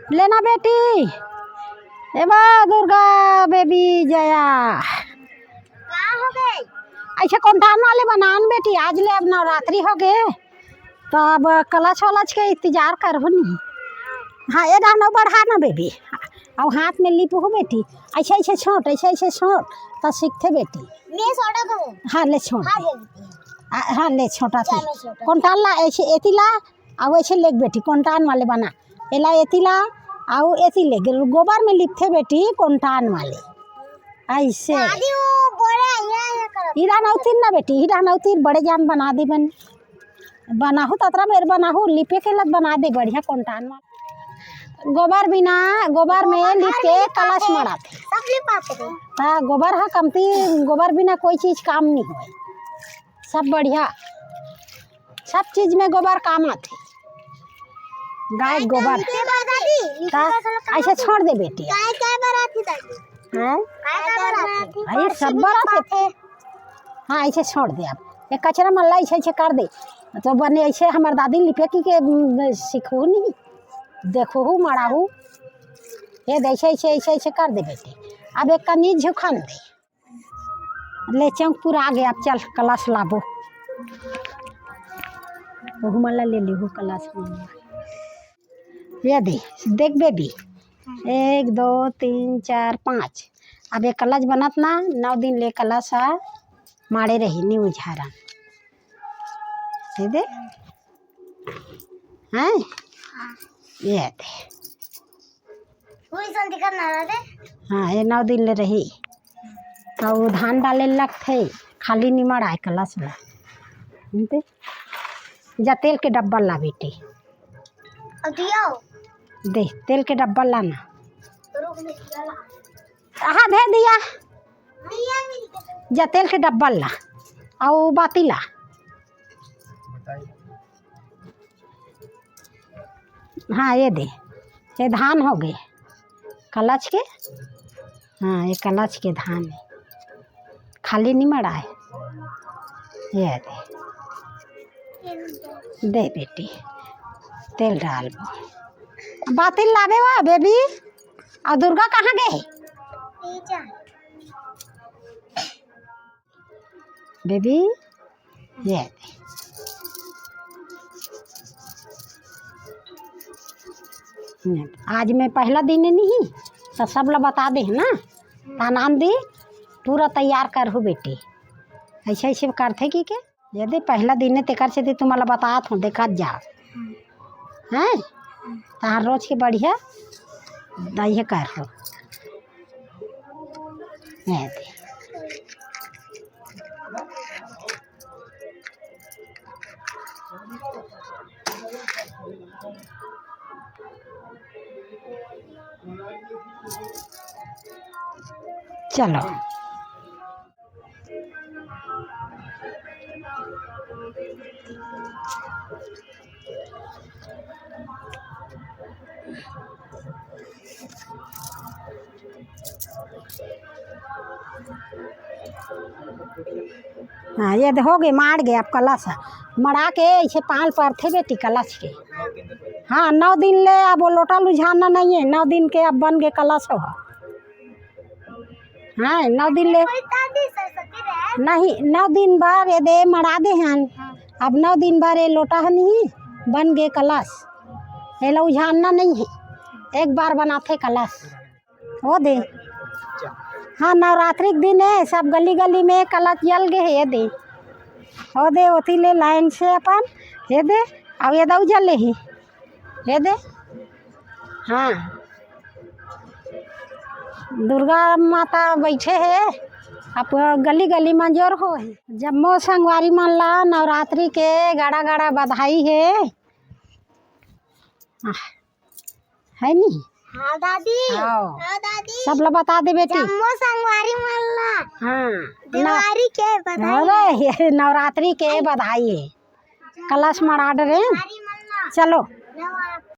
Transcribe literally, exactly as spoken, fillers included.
लेना बेटी, ए बा दुर्गा बेबी जया। का हो गए? ऐसे कोंटान वाले बनान बेटी, आज ले अब नवरात्रि हो गए, तो अब कलश वलश के इंतजार करहु नहीं। हाँ, ये दानो बढ़ा ना बेबी, अउ हाथ में लिपहु बेटी, ऐसे ऐसे छोट, ऐसे ऐसे छोट, तो सीखते बेटी। मैं छोटा करूँ? हाँ, ले छोट हाँ, दे। दे देती हूँ। आ, हाँ, ले छोटा चल, से। मैं छोटा। कोंटान ला, ऐसे एती ला, अउ ऐसे लेग बेटी, कोंटान वाले बना। एला एती ला, अउ एती लेग, गोबर में लिपथे बेटी, कोंटान वाले। ऐसे। दादी, वो बोले, ये, ये करो। हीरा नौतीर ना बेटी, हीरा नौतीर बड़े जान बना दे बन। बनाहू ततरा मेर बनाहू, लिपे के लग बना दे बढ़िया कोंटान वाला। गोबर बिना, गोबर में गोबर लिप के हर कलश लिपाते। मड़ाथे। सब लिपाते थे। हाँ, गोबर हा कमती, गोबर बिना कोई चीज काम नहीं होय। सब बढ़िया, सब चीज में गोबर काम आथे। गाय के गोबर। लिपे बर दादी, लिपे का? बर सब काम ऐसे आथे। छोड़ दे बेटी। गाय के बर आथे दादी। हैं? गाय के बर आथे। अरे, सब बर आथे। हाँ, ऐसे छोड़ दे अब। ये कचरा मन ला ऐसे, ऐसे कर दे। तो बने ऐसे हमर दादी लिपे की के, उम, सीखू नहीं। देखू हूँ, मड़ाहू। ये दे, ऐसे, ऐसे, ऐसे, ऐसे कर दे बेटी। अब एक कनी झुकन दे। ले चौक पूरा आ गया, अब चल कलश लाबो। ओहू मन ला ले लेहू कलश मन ला। ये दे, देख बेबी, एक, दो, तीन, चार, पाँच। अब ये कलश बनत ना, नौ दिन ले कलश ह माड़े रही, नी उझारन। ये दे, हैं? ये दे। पूरी शांति करना है रे। हाँ, ये नौ दिन ले रही। तो वो धान डाले लगथे, खाली निमड़ आए कलश में। जानते? जा तेल के डब्बा ला बेटी। अब दियो। दे, तेल के डब्बा ला ना। रुक, मैं दिया ला। हाँ, दे दिया। दिया मिल गया। जा तेल के डब्बा ला। अउ बाती ला। हाँ, ये दे, ये धान हो गए कलश के। हाँ, ये कलश के धान है, खाली निमड़ आए। ये दे, दे बेटी, तेल डाल। बातिल लाबे वा बेबी, अउ दुर्गा कहाँ गए? बेबी, ये आज में पहला दिन नहीं, तो सब ला बता दे है ना। त आनंद दी पूरा तैयार करहु बेटी, ऐसे ऐसे करथे की के। यदि पहला दिन है, तेकर से तुम्हारा बतात हूँ, देखत जा। हैं? तहार रोज के बढ़िया दइहे कर हो। ये दे। चलो। हाँ, ये दे हो गए, माड़ गए अब कलश। मड़ा के ऐसे पाल परथे बेटी कलश के। हाँ, नौ दिन ले अब वो लोटा लुझाना नहीं है, नौ दिन के अब बन गए कलश हो। हाँ, नौ दिन ले। कोई दादी सरस्वती रहे। नहीं, नौ दिन बर ये दे मड़ा दे हन। हाँ। अब नौ दिन बर ये लोटा ह नहीं, बन गए कलश। ये ला उझारना नहीं है, एक बार बनाथे कलश। वो दे। हाँ, नवरात्रि के दिन है, सब गली गली में कलश जल गए है, ये दे। वो दे, ओती ले लाइन से अपन, ये दे, अब ये दऊ जले ही। ये दे, हाँ, दुर्गा माता बैठे हे, अब गली गली में जोर हो हे। जम्मो संगवारी मन ला नवरात्रि के गाड़ा गाड़ा बधाई हे। आह, है नी? हाँ दादी। आओ। हाँ दादी। सब ला बता दे बेटी। जम्मो संगवारी मन ला। हाँ। दिवाली के बधाई। अरे, ये नवरात्रि के बधाई हे। कलश मड़ा डरे। संगवारी मन ला। चलो। नवरात्रि।